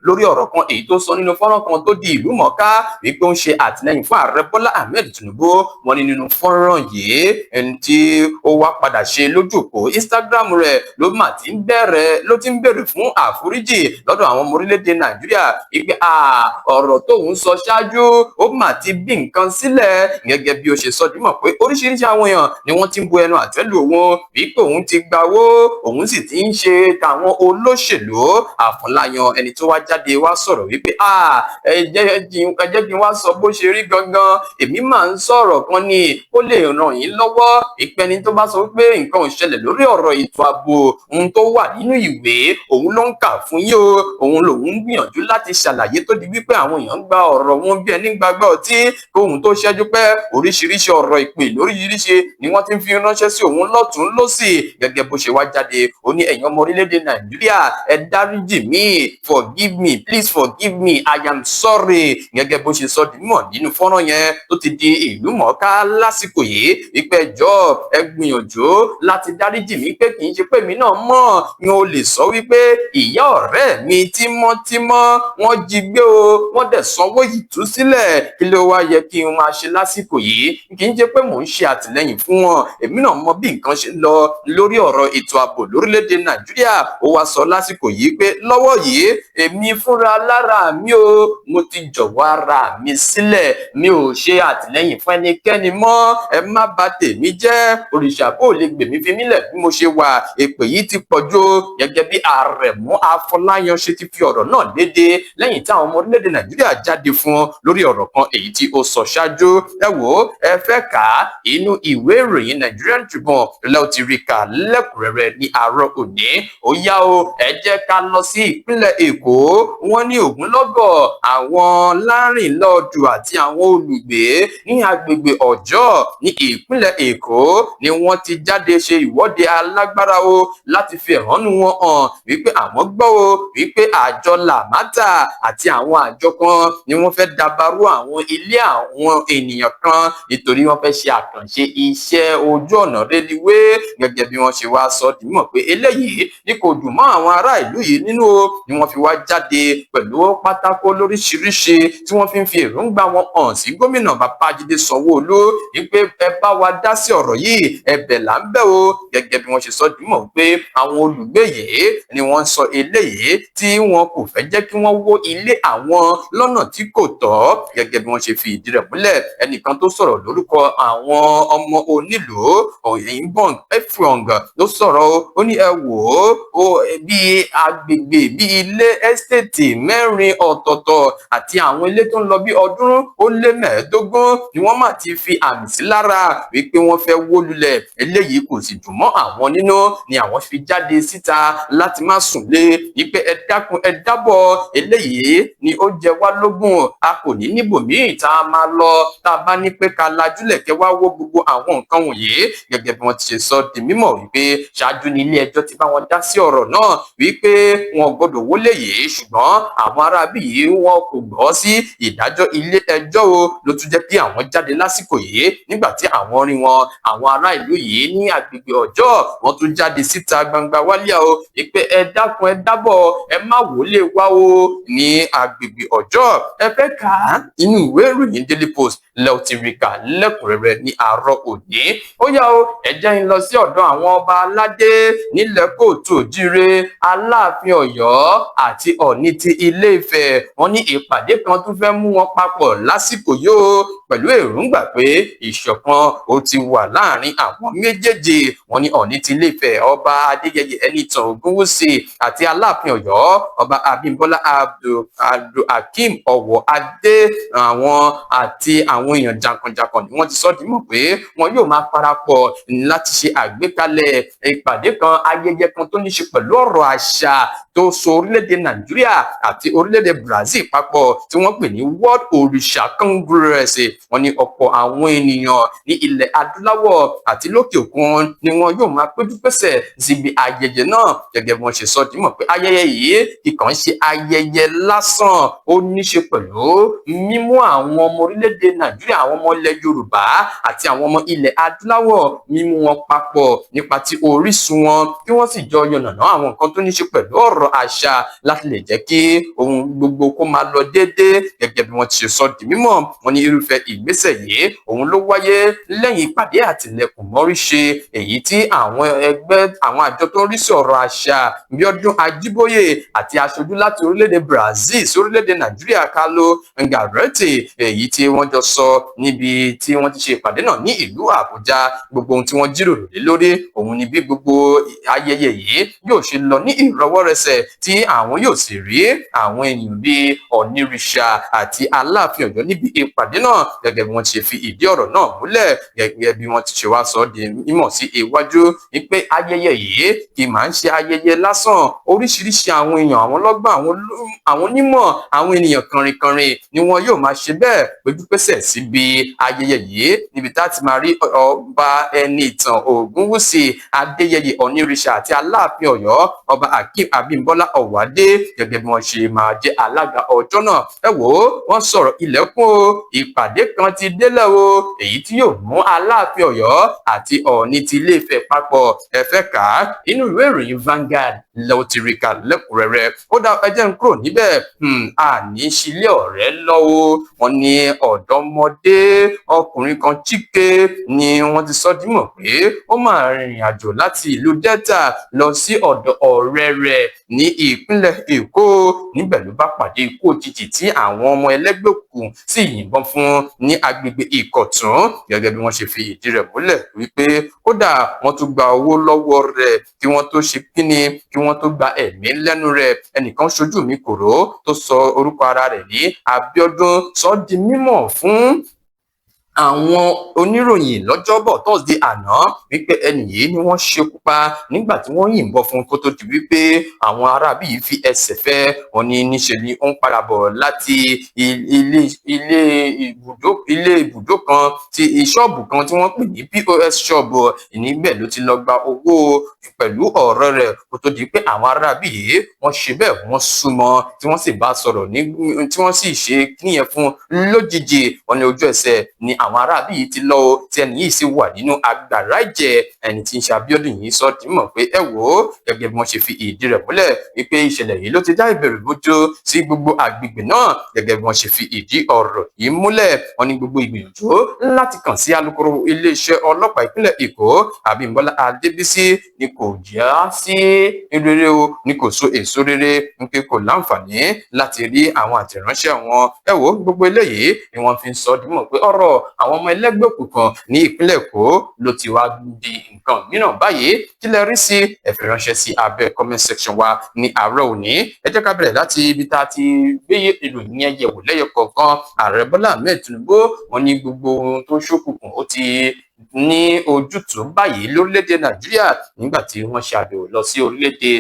lórí ọ̀rọ̀ kan èyí tó sọ nínú fọ́nrán kan tó di ìlú mọ̀ọ́ká wípé ó ń ṣe àtìlẹ́yìn fún ààrẹ Bọ́lá Ahmed Tinubu. Wọ́n ní nínú fọ́nrán yìí, ẹni tí ó wá padà ṣe lójú òpó Instagram rẹ̀, ló mà ti ń bẹ̀rẹ̀ ló ti ń bèrè fún àforíjì lọ́dọ̀ àwọn ọmọ orílẹ̀-èdè Nàìjíríà wípé ọ̀rọ̀ tóun sọ ṣáájú ó mà ti bí nǹkan sílẹ̀, gẹ́gẹ́ bí ó ṣe sọ dímọ̀ pé oríṣiríṣi àwọn èèyàn ni wọ́n ti ń bu ẹnu àtẹ́ lù òun wípé òun ti gbawó, òun sì ti ń ṣe tàwọn olóṣèlú. Àfọláyan ẹni tó wá jáde wá sọ̀rọ̀ wípé ẹ jẹ́ kí n wá sọ bó ṣe rí gangan, èmi máa ń sọ̀rọ̀ kan ni ó lè ràn yín lọ́wọ́. Ìpẹni tó bá sọ wípé nǹkan ò ṣẹlẹ̀ lórí ọ̀rọ̀ ètò ààbò, ohun tó wà nínú ìwé òun ló ń kà fún yín o, òun lòun ń gbìyànjú láti ṣàlàyé tó di wípé àwọn èèyàn ń gba ọ̀rọ̀ wọn bí ẹni gbàgbọ́ ọtí, kóhun tó ṣẹ́jú pẹ́ oríṣiríṣi ọ̀rọ̀ ìpè lóríṣiríṣi ni wọ́n ti ń fi ránṣẹ́ sí òun lọ́tùn lósì. Ògúnwùsì. Gẹ́gẹ́ bó ṣe wá jáde, ó ní, "Ẹ̀yin ọmọ orílẹ̀-èdè Nàìjíríà, ẹ dáríjì mí. Forgive me, please forgive me, I am sorry." Gẹ́gẹ́ bó ṣe sọ di mímọ̀ nínú fọ́nrán yẹn tó ti di ìlú mọ̀ọ́ká lásìkò yìí wípé, "Ẹjọ́, ẹ gbìyànjú láti dáríjì mí, pé kì í ṣe pé mi náà mọ̀ ni o lè sọ wípé ìyá ọ̀rẹ́ mi tímọ́tímọ́ wọ́n jí gbé o, wọ́n dẹ̀ sanwó ìtúsílẹ̀. Kí ló wá yẹ kí n máa ṣe lásìkò yìí? Kì í ṣe pé mò ń ṣe àtìlẹ́yìn fún wọn. Èmi náà mọ bí nǹkan ṣe ń lọ lórí ọ̀rọ̀ ètò ààbò lórílẹ̀‐èdè Nàìjíríà." Ó wá sọ lásìkò yìí pé lọ́wọ́ yìí, èmi fúnra lára mi o, mo ti jọ̀wọ́ ara mi sílẹ̀, mi ò ṣe àtìlẹ́yìn fún ẹnikẹ́ni mọ́. Ẹ má bà tèmi jẹ́. Òrìṣà bó lè gbèmí fi mí lẹ̀ bí mo ṣe wà, èpè yìí ti pọ̀ jù. Gẹ́gẹ́ bí Àrẹ̀mú Afọláyan ṣe ti fi ọ̀rọ̀ náà léde lẹ́yìn tí àwọn ọmọ orílẹ̀-èdè Nàìjíríà jáde fún lórí ọ̀rọ̀ kan èyí tí ó sọ ṣáájú. Ẹ wò ó, ẹ fẹ́ kà á, inú ìwé ìròyìn Nigerian Tribune lẹ́ẹ̀ ti rí kà lẹ́kùnrẹ́rẹ́ ní àárọ̀ òní. Ó yá o, ẹ jẹ́ ká lọ sí ìpínlẹ̀ Èkó. Wọ́n ní ogunlọ́gọ̀ àwọn lárìnlọ́ọ̀dù àti àwọn olùgbé ní agbègbè Ọjọ́ ní ìpínlẹ̀ Èkó ni wọ́n ti jáde ṣe ìwọ́de alágbára o láti fi ẹ̀hónú wọn hàn wípé àwọn gbọ́ o wípé àjọ Làmátà àti àwọn àjọ kan ni wọ́n fẹ́ dabarú àwọn ilé àwọn ènìyàn kan nítorí wọ́n fẹ́ ṣe àkànṣe iṣẹ́ ojú ọ̀nà reluwé. Gẹ́gẹ́ bí wọ́n ṣe wá sọ di mímọ̀ pé eléyìí ní kò dùn mọ́ àwọn ará ìlú yìí nínú o, ni wọ́n fi wá jáde pẹ̀lú pátákó lóríṣiríṣi tí wọ́n fi ń fi èròǹgbà wọn hàn sí gómìnà Babájídé Sanwó-Olú wípé ẹ bá wa dá sí ọ̀rọ̀ yìí, ẹ̀bẹ̀ là ń bẹ̀ o. Gẹ́gẹ́ bí wọ́n ṣe sọ di mímọ̀ pé àwọn olùgbé yìí ni wọ́n ń sọ eléyìí tí wọn kò fẹ́ jẹ́ kí wọ́n wó ilé àwọn lọ́nà tí kò tọ́. Gẹ́gẹ́ bí wọ́n ṣe fi ìdí rẹ̀ múlẹ̀, ẹnìkan tó sọ̀rọ̀ lórúkọ àwọn ọmọ onílùú, Òyìnbọn Efrong, ló sọ̀rọ̀ o. Ó ní, ẹ wò ó, bí agbègbè bí ilé estate mẹ́rin ọ̀tọ̀ọ̀tọ̀ àti àwọn ilé tó ń lọ bí 315 ni wọ́n mà ti fi àmì sí lára wípé wọ́n fẹ́ wó lulẹ̀. Eléyìí kò sì dùn mọ́ àwọn nínú ni àwọn fi jáde síta láti má sùn lé wípé ẹ dákun, ẹ dábọ̀, eléyìí ni ó jẹ wá lógún. A kò ní níbòmíì tá a máa lọ tá a bá ní pé ká lajúlẹ̀ kẹ́ wá wó gbogbo àwọn nǹkan wọ̀nyí. Gẹ́gẹ́ bí wọ́n ti ṣe sọ di mímọ̀ wípé ṣáájú ní ilé ẹjọ́ ti bá wọn dá sí ọ̀rọ̀ náà wípé wọn gbọ́dọ̀ wọlé yìí, ṣùgbọ́n àwọn aráabí yìí, wọn kò gbọ́ sí ìdájọ́ ilé ẹjọ́ o, ló tún jẹ́ kí àwọn jáde lásìkò yìí. Nígbà tí àwọn rí wọn, àwọn ará ìlú yìí ní agbègbè Ọjọ́, wọn tún jáde síta gbangba wálíà o wípé ẹ dákun, ẹ dábọ̀, ẹ má wọlé wá o ní agbègbè Ọjọ́. Ẹ fẹ́ kà á, inú ìwé ìròyìn Daily Post lẹ ti rí kà lẹ́kùnrẹ́rẹ́ ní àárọ̀ òní. Ó yá o, ẹ jẹ́ ń lọ sí ọ̀dọ̀ àwọn ọba aládé nílẹ̀ káàárọ̀ oòjíire. Aláàfin Ọ̀yọ́ àti Ọ̀ọ̀ni ti Ilé Ifẹ̀, wọ́n ní ìpàdé kan tún fẹ́ mú wọn papọ̀ lásìkò yóò pẹ̀lú èròǹgbà pé ìṣọ̀kan ó ti wà láàrin àwọn méjèèjì. Wọ́n ní Ọ̀ọ̀ni ti Ilé Ifẹ̀, Ọba Adéyẹyè Ẹnìtàn Ògúnwùsì, àti Aláàfin Ọ̀yọ́, Ọba Abímbọ́lá Abdulhakeem Ọwọ́adé, àwọn àti àwọn èèyàn jàǹkànjàǹkàn ni wọ́n ti sọ dímọ̀ pé wọn yóò máa parapọ̀ láti ṣe àgbékalẹ̀ ìpàdé kan, ayẹyẹ kan tó ní ṣe pẹ̀lú ọ̀rọ̀ àṣà tó so orílẹ̀-èdè Nàìjíríà àti orílẹ̀-èdè Brazil papọ̀ tí wọ́n pè ní World Òrìṣà Congress. Wọ́n ní ọ̀pọ̀ àwọn ènìyàn ní ilẹ̀ adúláwọ̀ àti lókè òkun ni wọn yóò máa péjú pésẹ̀ síbi ayẹyẹ náà. Gẹ́gẹ́ bí wọ́n ṣe sọ dímọ̀ pé ayẹyẹ yìí kì kàn ṣe ayẹyẹ lásán, ó ní ṣe pẹ̀lú mímú àwọn ọmọ orílẹ̀-èdè Nàìjíríà, àwọn ọmọ ilẹ̀ Yorùbá àti àwọn ọmọ ilẹ̀ adúláwọ̀, mímú wọn papọ̀ nípa ti orísun wọn, kí wọ́n sì jọ yànnàná àwọn nǹkan tó ní ṣe pẹ̀lú ọ̀rọ̀ àṣà láti lè jẹ́ kí ohun gbogbo kó máa lọ déédéé. Gẹ́gẹ́ bí wọ́n ti ṣe sọ di mímọ̀, wọ́n ní irúfẹ́ ìgbésẹ̀ yìí òun ló wáyé lẹ́yìn ìpàdé àtìlẹ́kùn mọ́rí ṣe èyí tí àwọn ẹgbẹ́ àwọn àjọ tó ń rí sí ọ̀rọ̀ àṣà, Bíọ́dún Ajíbóyè, àti aṣojú láti orílẹ̀-èdè Brazil sí orílẹ̀-èdè Nàìjíríà, Carlo Ngaretti, èyí tí wọ́n jọ sọ níbi tí wọ́n ti ṣe ìpàdé náà ní ìlú Àbújá. Gbogbo ohun tí wọ́n jíròrò lé lórí òun ni bí gbogbo ayẹyẹ yìí yóò ṣe lọ ní ìrọwọ́rẹsẹ̀, tí àwọn yóò sì rí àwọn ènìyàn bíi Ọ̀nìrìṣà àti Aláàfin Ọ̀yọ́ níbi ìpàdé náà. Gẹ́gẹ́ bí wọ́n ti ṣe fi ìdí ọ̀rọ̀ náà múlẹ̀, gẹ́gẹ́ bí wọ́n ti ṣe wá sọ di mímọ̀ sí iwájú wípé ayẹyẹ yìí kì máa ń ṣe ayẹyẹ lásán. Oríṣiríṣi àwọn èèyàn, àwọn ọlọ́gbọ́n, àwọn onímọ̀, àwọn ènìyàn kànrìnkànrìn ni wọn yóò máa ṣe bẹ́ẹ̀ péjúpésẹ̀ síbi ayẹyẹ yìí, níbi tá a ti máa rí Ọba Ẹnìtàn Ògúnwùsì. Ògúnwùsì, Adéyẹyè Ọ̀nìrìṣà àti Aláàfin Ọ̀yọ́, Ọba Akeem Abímbọ́lá Ọ̀wádé, gẹ́gẹ́ bí wọ́n ṣe máa jẹ́ alága ọjọ́ náà. Ẹ wò ó, wọ́n sọ̀rọ̀ ilẹ̀kùn o. Ìpàdé kan ti délẹ̀ o, èyí tí yóò mú Aláàfin Ọ̀yọ́ àti Ọọ̀ni ti Ilé-Ifẹ̀ papọ̀. Ẹ fẹ́ kà á, inú ìwé ìròyìn Vanguard lẹ́wọ́ ti rí kà lẹ́kùnrẹ́rẹ́. Ó dá, ẹ jẹ́ n kúrò níbẹ̀. Àní sílé ọ̀rẹ́ lọ́wọ́. Wọn ní ọ̀dọ́mọdé ọkùnrin kan, Chike, ni wọ́n ti sọ dímọ̀ pé ó máa rìnrìn àjò láti ìlú Delta lọ sí ọ̀dọ̀ ọ̀rẹ́ rẹ̀ ní ìpínlẹ̀ Èkó. Níbẹ̀ ló bá pàdé ikú òjijì tí àwọn ọmọ ẹlẹ́gbẹ́ òkùnkùn sì yìnbọn fún ní agbègbè Ìkọ̀tún, gẹ́gẹ́ bí wọ́n ṣe fi ìdí rẹ̀ múlẹ̀ wípé kódà wọ́n tún gba owó lọ́wọ́ rẹ̀ kí wọ́n tó ṣe kíni, kí wọ́n tó gba ẹ̀mí lẹ́nu rẹ̀. Ẹnìkan ṣojú mi kòró tó sọ orúkọ ara rẹ̀ ní Abíọ́dún sọ di mímọ̀ fún àwọn oníròyìn lọ́jọ́bọ̀ Thursday àná wípé ẹnì yìí ni wọ́n ṣekú pa nígbà tí wọ́n yìnbọn fún, kó tó di wípé àwọn aráabí yìí fi ẹsẹ̀ fẹ́. Wọn ní níṣe ni ó ń padà bọ̀ láti ilé ibùdó kan ti ṣọ́ọ̀bù kan tí wọ́n pè ní POS ṣọ́ọ̀bù. Níbẹ̀ ló ti lọ gba owó pẹ̀lú ọ̀rẹ́ rẹ̀, kó tó di pé àwọn aráabí yìí wọ́n ṣe bẹ́ẹ̀, wọ́n súnmọ́, tí wọ́n sì bá sọ̀rọ̀ ní, tí wọ́n sì ṣe kíyẹn fún lójijì. Wọ́n ní ojú ẹsẹ̀ ni àwọn aráabí yìí ti lọ o, tí ẹni yìí sì wà nínú agbára ẹ̀jẹ̀. Ẹni tí ń ṣe Abíọ́dún yìí sọ tí mọ̀ pé, ẹ wò ó, gẹ́gẹ́ bí wọ́n ṣe fi ìdí rẹ̀ múlẹ̀ wípé ìṣẹ̀lẹ̀ yìí ló ti dá ìbẹ̀rù bójó sí gbogbo àgbègbè náà. Gẹ́gẹ́ bí wọ́n ṣe fi ìdí ọ̀rọ̀ yìí múlẹ̀, wọ́n ní gbogbo ìgbìyànjú láti kàn sí alukoro iléeṣẹ́ ọlọ́pàá ìpínlẹ̀ Èkó, Abímbọ́lá Adébísí, ni kò já sí rere o, ni kò so èso rere, ń pé kò láǹfààní láti rí àwọn àtẹ̀ránṣẹ́ wọn. Ẹ wò ó, gbogbo eléyìí ni wọ́n fi ń sọ dímọ̀ pé ọ̀rọ̀ àwọn ọmọ ẹlẹ́gbẹ́ òkùnkùn ní ìpínlẹ̀ Èkó ló ti wá di nǹkan mìíràn báyìí. Kí lẹ rí sí? Ẹ fi ránṣẹ́ sí abẹ́ comment section wa ní àárọ̀ òní. Ẹ jẹ́ ká bẹ̀rẹ̀ láti ibi tá a ti gbé ìròyìn yẹn yẹ̀wò lẹ́yọ kọ̀ọ̀kan. Ààrẹ Bọ́lá Ahmed Tinubu, wọ́n ní gbogbo ohun tó ṣókùnkùn ó ti ní ojútùú báyìí lórílẹ̀‐èdè Nàìjíríà, nígbà tí wọ́n ṣe àbẹ̀wò lọ sí orílẹ̀‐èdè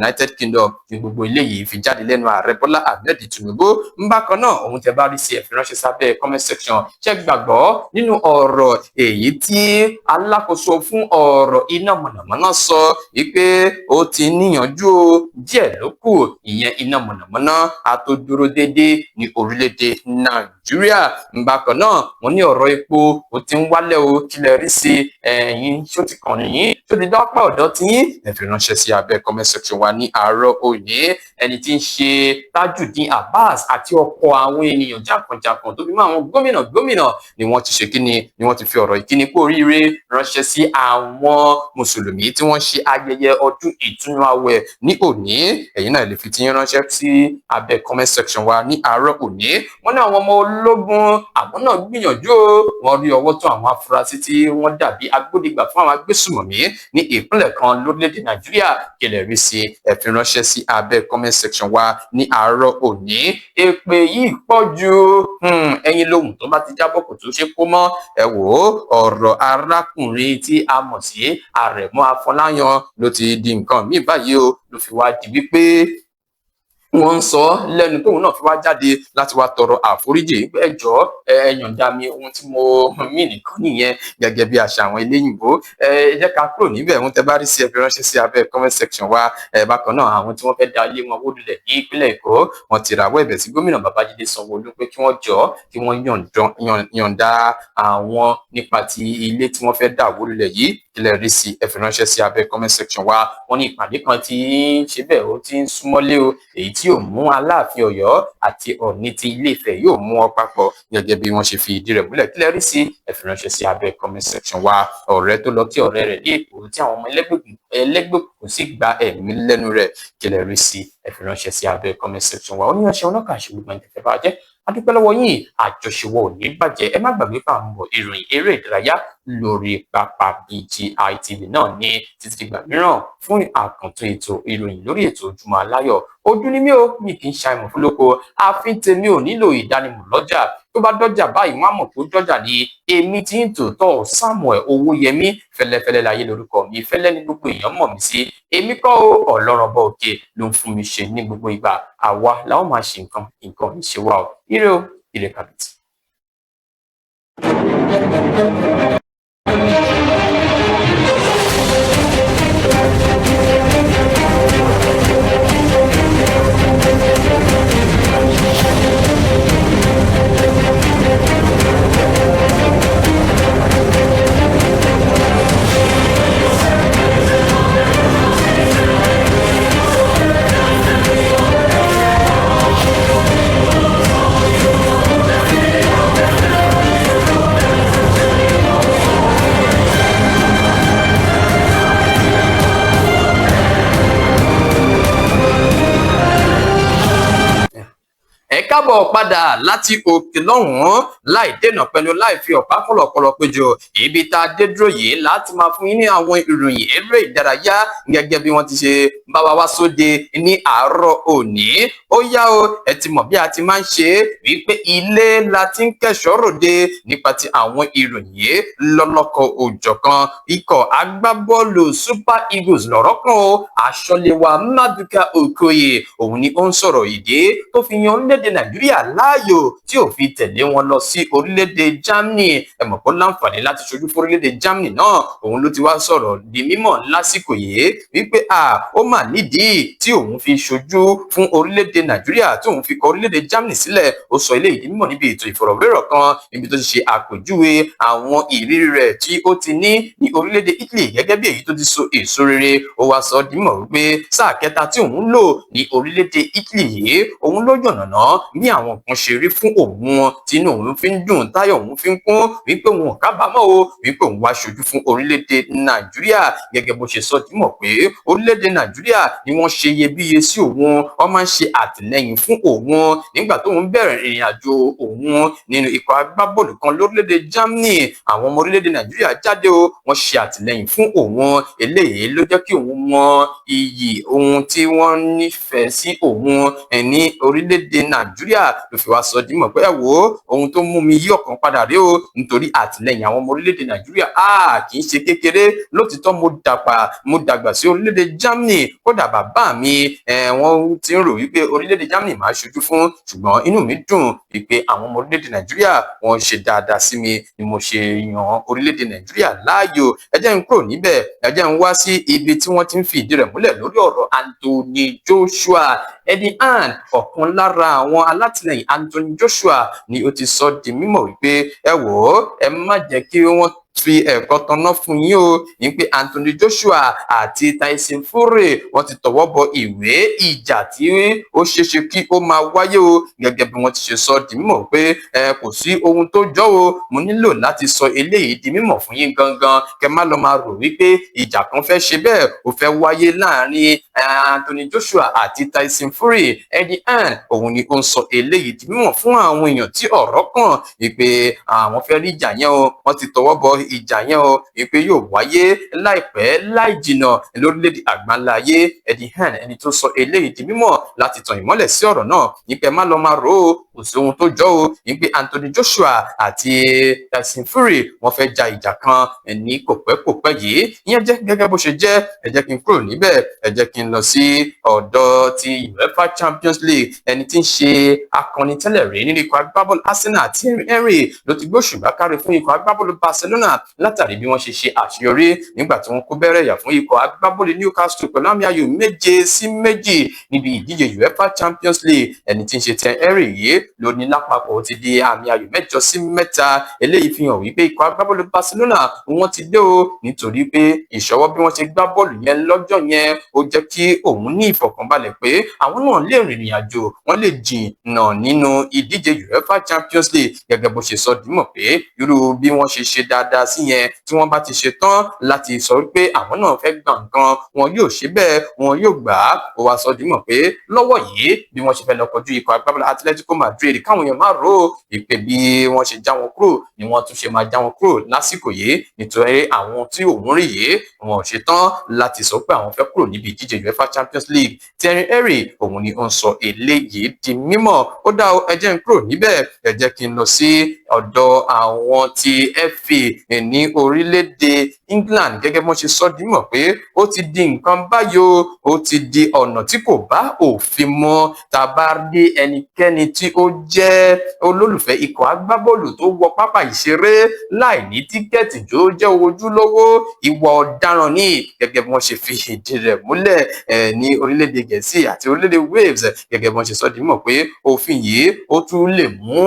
United Kingdom ní gbogbo eléyìí fi jáde lẹ́nu ààrẹ Bọ́lá Ahmed Tinubu. Ń bákan náà, ohun tẹ́ bá rí sí, ẹ fi ránṣẹ́ sábẹ́ comment section. Ṣé gbàgbọ́ nínú ọ̀rọ̀ èyí tí alákòóso fún ọ̀rọ̀ iná mọ̀nàmọ́ná sọ wípé ó ti níyànjú o, díẹ̀ ló kù, ìyẹn iná mọ̀nàmọ́ná á tó dúró déédéé ní orílẹ̀-èdè Nàìjíríà? Ń bákan náà, wọ́n ní ọ̀rọ̀ epo ó ti ń wálẹ̀ o. Kí lẹ rí sí ẹ̀yin? Ṣó ti kàn yín? Ṣó ti dọ́pọ̀ ọ̀dọ́ tí yín? Ẹ fi ránṣẹ́ sí abẹ́ comment section wa ní àárọ̀ òní. Ẹni tí ń ṣe Tajudeen Abbas àti ọ̀pọ̀ àwọn ènìyàn jàǹkànjàǹkàn tó fi mọ́ àwọn gómìnà gómìnà ni wọ́n ti ṣe kíni, ni wọ́n ti fi ọ̀rọ̀ ìkíni kú oríire ránṣẹ́ sí àwọn mùsùlùmí tí wọ́n ṣe ayẹyẹ ọdún ìtúnu àwẹ̀ ní òní. Ẹ̀yin náà lè fi tiyín ránṣẹ́ sí abẹ́ comment section wa ní àárọ̀ òní. Wọ́n ní àwọn ọmọ ológun, àwọn náà gbìyànjú o, wọ́n rí ọwọ́ tó àwọn afurasí tí wọ́n dàbí agbódegbà fún àwọn agbésùmọ̀mí ní ìpínlẹ̀ kan lórílẹ̀‐èdè Nàìjíríà. Kí lẹ rí sí? Ẹ fi ránṣẹ́ sí abẹ́ comment section wa ní àárọ̀ òní. Èpè yìí pọ̀ ju ẹyin lóhùn tó bá ti jábọ̀, kò tó ṣe kó mọ́. Ẹ wò ó, ọ̀rọ̀ arákùnrin tí a mọ̀ sí Àrẹ̀mú Afọláyan ló ti di nǹkan míì báyìí o, ló fi wá di wípé wọ́n ń sọ lẹ́nu, tóun náà fi wá jáde láti wá tọrọ àforíjì pé ẹ jọ̀ọ́, ẹ yọ̀ǹda mi, ohun tí mo mí nìkan nìyẹn, gẹ́gẹ́ bí àṣà àwọn eléyìnbó. Ẹ jẹ́ ká kúrò níbẹ̀. Ohun tẹ́ bá rí sí, ẹ fi ránṣẹ́ sí abẹ́ comment section wa. Ẹ bákan náà, àwọn tí wọ́n fẹ́ da ilé wọn wó lulẹ̀ ní ìpínlẹ̀ Èkó, wọ́n ti rawọ́ ẹ̀bẹ̀ sí gómìnà Babájídé Sanwó-Olú pé kí wọ́n jọ̀ọ́, kí wọ́n yọ̀ǹda àwọn nípa ti ilé tí wọ́n fẹ́ dà wó lulẹ̀ yìí. Kí lẹ rí sí? Ẹ fi ránṣẹ́ sí abẹ́ comment section wa. Wọ́n ní ìpàdé kan tí ń ṣe bẹ́ẹ̀, ó ti ń súnmọ́lé o, èyí tí yóò mú Aláàfin Ọ̀yọ́ àti Ọọ̀ni ti Ilé-Ifẹ̀ yóò mú ọ papọ̀, gẹ́gẹ́ bí wọ́n ṣe fi ìdí rẹ̀ múlẹ̀. Kí lẹ rí sí? Ẹ fi ránṣẹ́ sí abẹ́ comment section wa. Ọ̀rẹ́ tó lọ kí ọ̀rẹ́ rẹ̀ ní Èkó tí àwọn ọmọ ẹlẹ́gbẹ́ òkùnkùn sì gba ẹ̀mí lẹ́nu rẹ̀, kí lẹ rí sí? Ẹ fi ránṣẹ́ sí abẹ́ comment section wa. Ó ní ọṣẹ ọlọ́kà ṣe gbogbo ẹni tẹ́fẹ́ bá jẹ́. Adúpẹ́ lọ́wọ́ yín, àjọṣewọ́ ò ní bàjẹ́. Ẹ má gbàgbé pé àwọn ìròyìn eré ìdárayá lórí pápá BGI TV náà ní títí dìgbà mìíràn fún àkàntún ètò ìròyìn lórí ètò Ojúmọ́ Aláyọ̀. Ojú ni mí o, mi kì í ṣàìmọ̀ fúlóko. Àfin tèmi ò nílò ìdánimọ̀ lọ́jà. Tó bá dọ́jà báyìí, wọ́n á mọ̀ pé ó dọ́jà ní. Èmi tí ń tòótọ́, Samuel Owóyẹmí Fẹ́lẹ́fẹ́lẹ́ láyé lórúkọ mi. Fẹ́lẹ́ ní gbogbo èèyàn mọ̀ mí sí. Èmi kọ́ o, Ọlọ́run ọba òkè ló ń fún mi ṣe ní gbogbo ìgbà. Àwa làwọn máa ṣe nǹkan, nǹkan ní ṣe wá o. Ire o, ire kàbìtì. Káàbọ̀ padà láti òkè lọ́hùn-ún láì dènà pẹ̀lú láì fi ọ̀pá kọ̀lọ̀kọ̀lọ̀ péjọ. Ibi tá a dé dúró yìí láti máa fún yín ní àwọn ìròyìn eré ìdárayá gẹ́gẹ́ bí wọ́n ti ṣe bá wa wá sóde ní àárọ̀ òní. Ó yá o, ẹ ti mọ̀ bí a ti máa ń ṣe é wípé ilé la ti ń kẹ́ṣọ̀ọ́ ròde nípa ti àwọn ìròyìn lọ́lọ́kọ̀ òjọ̀kan. Ikọ̀ agbábọ́ọ̀lù Super Eagles lọ̀rọ̀ kan o. Aṣọ́lé wa Maduka Okoye, òun ni ó ń sọ̀rọ̀ ìdí tó fi yan orílẹ̀-èdè Nàìjíríà láàyò tí ò fi tẹ̀lé wọn lọ sí orílẹ̀-èdè Germany. Ẹ mọ̀ pé ó láǹfààní láti ṣojú fún orílẹ̀-èdè Germany náà. Òun ló ti wá sọ̀rọ̀ di mímọ̀ lásìkò yìí wípé a ó mà nídìí tí òun fi ṣojú fún orílẹ̀-èdè Nàìjíríà, tí òun fi kọ orílẹ̀-èdè Germany sílẹ̀. Ó sọ eléyìí di mímọ̀ níbi ètò ìfọ̀rọ̀wérọ̀ kan, níbi tó ti ṣe àpèjúwe àwọn ìrírí rẹ̀ tí ó ti ní ní orílẹ̀-èdè Italy gẹ́gẹ́ bí èyí tó ti so èso rere. Ó wá sọ di mímọ̀ wípé sáà kẹta tí òun lò ní orílẹ̀-èdè Italy yìí, òun ló yànnàná bí àwọn nǹkan ṣe rí fún òun, tínú òun fi ń dùn, táyọ̀ òun fi ń kún, wípé òun ò kábàámọ̀ o, wípé òun wá ṣojú fún orílẹ̀-èdè Nàìjíríà. Gẹ́gẹ́ bó ṣe sọ di mímọ̀ pé orílẹ̀-èdè Nàìjíríà ni wọ́n ṣe iyebíye sí òun, wọ́n máa ń ṣe àtìlẹ́yìn fún òun nígbà tóun bẹ̀rẹ̀ ìrìn àjò òun nínú ikọ̀ agbábọ́ọ̀lù kan lórílẹ̀-èdè Germany. Àwọn ọmọ orílẹ̀-èdè Nàìjíríà jáde o, wọ́n ṣe àtìlẹ́yìn fún òun. Eléyìí ló jẹ́ kí òun mọ iyì ohun tí wọ́n nífẹ̀ẹ́ sí òun ní orílẹ̀-èdè Nàìjíríà. Ló fi wá sọ di mímọ̀ pé, ẹ wò ó, ohun tó mú mi yí ọkàn padà rí o, nítorí àtìlẹ́yìn àwọn ọmọ orílẹ̀-èdè Nàìjíríà a kì í ṣe kékeré. Lótìtọ́ mo dàgbà sí orílẹ̀-èdè Germany, kódà bàbá mi, wọ́n ti ń rò wípé orílẹ̀-èdè Germany máa ṣojú fún, ṣùgbọ́n inú mi dùn wípé àwọn ọmọ orílẹ̀-èdè Nàìjíríà wọ́n ṣe dáadáa sí mi ni mo ṣe yan orílẹ̀-èdè Nàìjíríà láàyò. Ẹ jẹ́ n kúrò níbẹ̀, ẹ jẹ́ n wá sí ibi tí wọ́n ti ń fi ìdí rẹ̀ múlẹ̀ lórí ọ̀rọ̀ Anthony Joshua. Eddie Hearn, ọ̀kan lára àwọn alátìlẹyìn Anthony Joshua, ni ó ti sọ di mímọ̀ wípé, ẹ wò ó, ẹ má jẹ́ kí wọ́n fi ẹ̀kọ́ tanná fún yín o, ní pé Anthony Joshua àti Tyson Fury wọ́n ti tọwọ́ bọ ìwé ìjà tí ó ṣeéṣe kí ó máa wáyé o. Gẹ́gẹ́ bí wọ́n ti ṣe sọ di mímọ̀ pé ẹ kò sí ohun tó jọ o, mo nílò láti sọ eléyìí di mímọ̀ fún yín gangan, kẹ́ má lọ máa rò wípé ìjà kan fẹ́ ṣe bẹ́ẹ̀ ó fẹ́ wáyé láàrin Anthony Joshua àti Tyson Fury. Eddie Hearn, òun ni ó ń sọ eléyìí di mímọ̀ fún àwọn èèyàn tí ọ̀rọ̀ kàn wípé àwọn fẹ́ rí ìjà yẹn o, wọ́n ti tọwọ́ bọ ìjà yẹn o, wípé yóò wáyé láìpẹ́ láì jìnà lórílẹ̀‐èdè àgbáńlá ayé. Eddie Hearn, ẹni tó sọ eléyìí di mímọ̀ láti tan ìmọ́lẹ̀ sí ọ̀rọ̀ náà nípa, ẹ má lọ máa rò ó, kò sí ohun tó jọ o, wípé Anthony Joshua àti Tyson Fury wọ́n fẹ́ ja ìjà kan ní kòpẹ́kòpẹ́ yìí. Ìyẹn jẹ́ gẹ́gẹ́ bó ṣe jẹ́. Ẹ jẹ́ kí n kúrò níbẹ̀, ẹ jẹ́ kí n lọ sí ọ̀dọ̀ ti UEFA Champions League. Ẹni tí ń ṣe akọni tẹ́lẹ̀ rí nínú ikọ̀ agbábọ́ọ̀lù Arsenal, Thierry Henry, ló ti gbóṣùbà káre fún ikọ̀ agbábọ́ọ̀lù Barcelona látàrí bí wọ́n ṣe ṣe àṣeyọrí nígbà tí wọ́n kó bẹ́rẹ̀ yà fún ikọ̀ agbábọ́ọ̀lù Newcastle pẹ̀lú àmì ayò 7-2 níbi ìdíje UEFA Champions League. Ẹni tí ń ṣe Thierry Henry yìí ló ní lápapọ̀ ti di àmì ayò 8-3. Eléyìí fi hàn wípé ikọ̀ agbábọ́ọ̀lù Barcelona wọ́n ti dé o, nítorí pé ìṣọwọ́ bí wọ́n ṣe gbá bọ́ọ̀lù yẹn lọ́jọ́ yẹn, ó jẹ́ kí òun ní ìfọ̀kànbalẹ̀ pé àwọn náà lè rìnrìn àjò, wọ́n lè jìnnà nínú ìdíje UEFA Champions League. Gẹ́gẹ́ bó ṣe sọ dímọ̀ pé irú bí wọ́n ṣe ṣe dáadáa sí yẹn, tí wọ́n bá ti ṣe tán láti sọ wípé àwọn náà fẹ́ gbà nǹkan, wọn yóò ṣe bẹ́ẹ̀, wọn yóò gbà á. Ó wá sọ dímọ̀ pé lọ́wọ́ yìí, bí wọ́n ṣe fẹ́ lọ kojú ikọ̀ agbábọ́ọ̀lù Atletico Madrid, káwọn èèyàn má rò ó ìpè bí wọ́n ṣe já wọn kúrò ni wọ́n tún ṣe máa já wọn kúrò lásìkò yìí, nítorí àwọn tí òun rí yìí, wọn ò ṣe tán láti sọ pé àwọn fẹ́ kúrò níbi ìdíje UEFA Champions League. Thierry Henry, òun ni ó ń sọ eléyìí di mímọ̀. Ó dá o, ẹ jẹ́ n kúrò níbẹ̀, ẹ jẹ́ kí n lọ sí ọ̀dọ̀ àwọn ti FA ní orílẹ̀-èdè England. Gẹ́gẹ́ bí wọ́n ṣe sọ di mímọ̀ pé ó ti di nǹkan báyìí o, ó ti di ọ̀nà tí kò bá òfin mu tá a bá rí ẹnikẹ́ni tí ó jẹ́ olólùfẹ́ ikọ̀ agbábọ́ọ̀lù tó wọ pápá ìṣeré láì ní tíkẹ́ẹ̀tì tó jẹ́ ojúlówó. Ìwà ọ̀daràn ní, gẹ́gẹ́ bí wọ́n ṣe fi ìdí rẹ̀ múlẹ̀ ní orílẹ̀-èdè Gẹ̀ẹ́sì àti orílẹ̀-èdè Wales. Gẹ́gẹ́ bí wọ́n ṣe sọ di mímọ̀ pé òfin yìí ó tún lè mú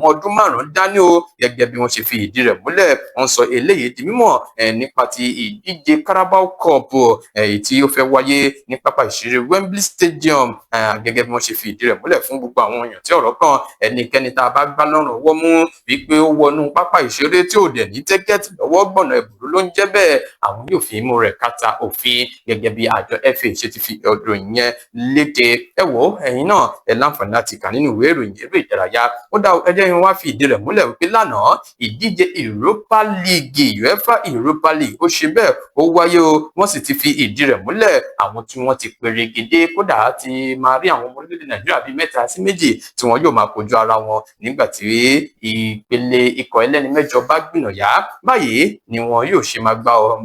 ọdún 5 dání o. Gẹ́gẹ́ bí wọ́n ṣe fi ìdí rẹ̀ múlẹ̀, wọ́n sọ sọ eléyìí di mímọ̀ nípa ti ìdíje Carabao Cup, èyí tí ó fẹ́ wáyé ní pápá ìṣeré Wembley Stadium. Gẹ́gẹ́ bí wọ́n ṣe fi ìdí rẹ̀ múlẹ̀ fún gbogbo àwọn èèyàn tí ọ̀rọ̀ kàn, ẹnikẹ́ni tá a bá gbá lọ́rùn ọwọ́ mú wípé ó wọnú pápá ìṣeré tí ò dẹ̀ ní ticket lọ́wọ́, gbọ̀nà ẹ̀bùrú ló ń jẹ́ bẹ́ẹ̀, àwọn yóò fi imú rẹ̀ kàtà òfin, gẹ́gẹ́ bí àjọ FA ṣe ti fi ìròyìn yẹn léde. Ẹ wò ó, ẹ̀yin náà ẹ láǹfààní láti kà nínú ìwé ìròyìn eré ìdárayá. Ó dá ẹjẹ́ yẹn wá fi ìdí rẹ̀ múlẹ̀ wípé lánàá, ìdíje Europa League, UEFA Europa League, ó ṣe bẹ́ẹ̀, ó wáyé o. Wọ́n sì ti fi ìdí rẹ̀ múlẹ̀ àwọn tí wọ́n ti perégedé. Kódà ti máa rí àwọn ọmọ orílẹ̀-èdè Nàìjíríà bíi mẹ́ta sí méjì tí wọ́n yóò máa kojú ara wọn nígbà tí ìpele ikọ̀ ẹlẹ́ni mẹ́jọ bá gbìnàyà. Báyìí ni wọn yóò ṣe máa gbá ọ: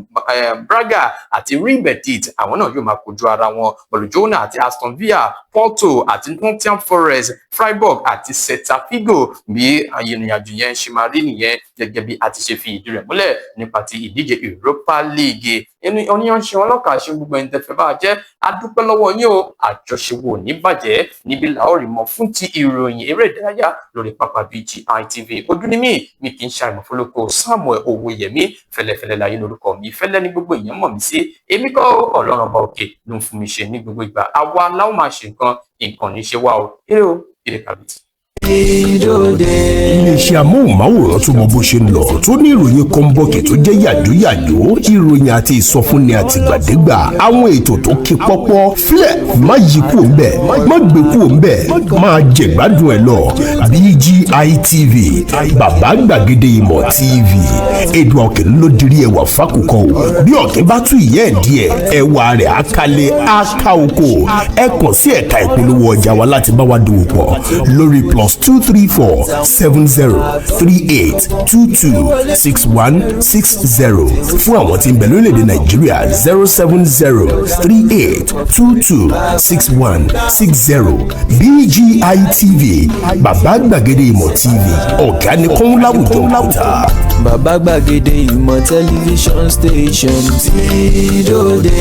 Braga àti Real Betis, àwọn náà yóò máa kojú ara wọn, Bologna àti Aston Villa, Porto àti Nottingham Forest, Freiburg àti Celta Vigo. Bí ìrìnàjò yẹn ṣe máa rí nìyẹn, gẹ́gẹ́ bí a ti ṣe fi ìdí rẹ̀ múlẹ̀ nípa ti ìdíje Europa League. Ẹni oníyàn ṣe wọn lọ́kà ṣe gbogbo ẹni tẹ́fẹ́ bá jẹ́, a dúpẹ́ lọ́wọ́ yín o. Àjọṣe wo ní bàjẹ́ níbi làórì mọ́ fún ti ìròyìn eré ìdárayá lórí pápá BGI TV. Ojú ni mí, mi kì í ṣàìmọ̀ fọlọ́kọ. Samuel Owóyẹmí Fẹlẹ́fẹlẹ́ láyé lórúkọ mi, fẹ́lẹ́ ní gbogbo èèyàn mọ̀ mí sí. Èmi kọ́, Ọlọ́run ọba òkè ló ń fún mi ṣe ní gbogbo ìgbà. Àwa láwọn máa ṣe nǹkan, nǹkan ní ṣe wá o. Eré o, eré kàbìtì. Ìdòde. Iléeṣẹ́ amóhùnmáwòrán tó mọ bó ṣe ń lọ, tó ní ìròyìn kọ́ńbọ̀kì tó jẹ́ yàjóyàjó, ìròyìn àti ìsọfúnni àtìgbàdégbà, àwọn ètò tó kí pọ́pọ́ fílẹ̀, má yí kúò ńbẹ̀, má gbé kúò ńbẹ̀, máa jẹ̀gbádùn ẹ̀ lọ. BGI TV, bàbá gbàgede ìmọ̀ TV, èdè ọ̀kẹ́ ló dirí ẹwà fákùkọ o. Bí ọ̀kẹ́ bá tún ìyẹ́ ẹ̀ díẹ̀, ẹwà rẹ̀ á kalẹ̀, á ká oko. Ẹ kàn sí ẹ̀ka ìpolówó ọjà wa láti bá wa dòwò pọ̀ lórí +234 70 38 22 61 60. Fún àwọn tí ń bẹ lórílẹ̀‐èdè Nàìjíríà, 07038226160. BGI TV, bàbá gbàgede ìmọ̀ TV, ọ̀gá ni kọ́ń láwùjọ òkúta. Bàbá gbàgede ìmọ̀ tẹlifíṣọ̀n station tí dòde.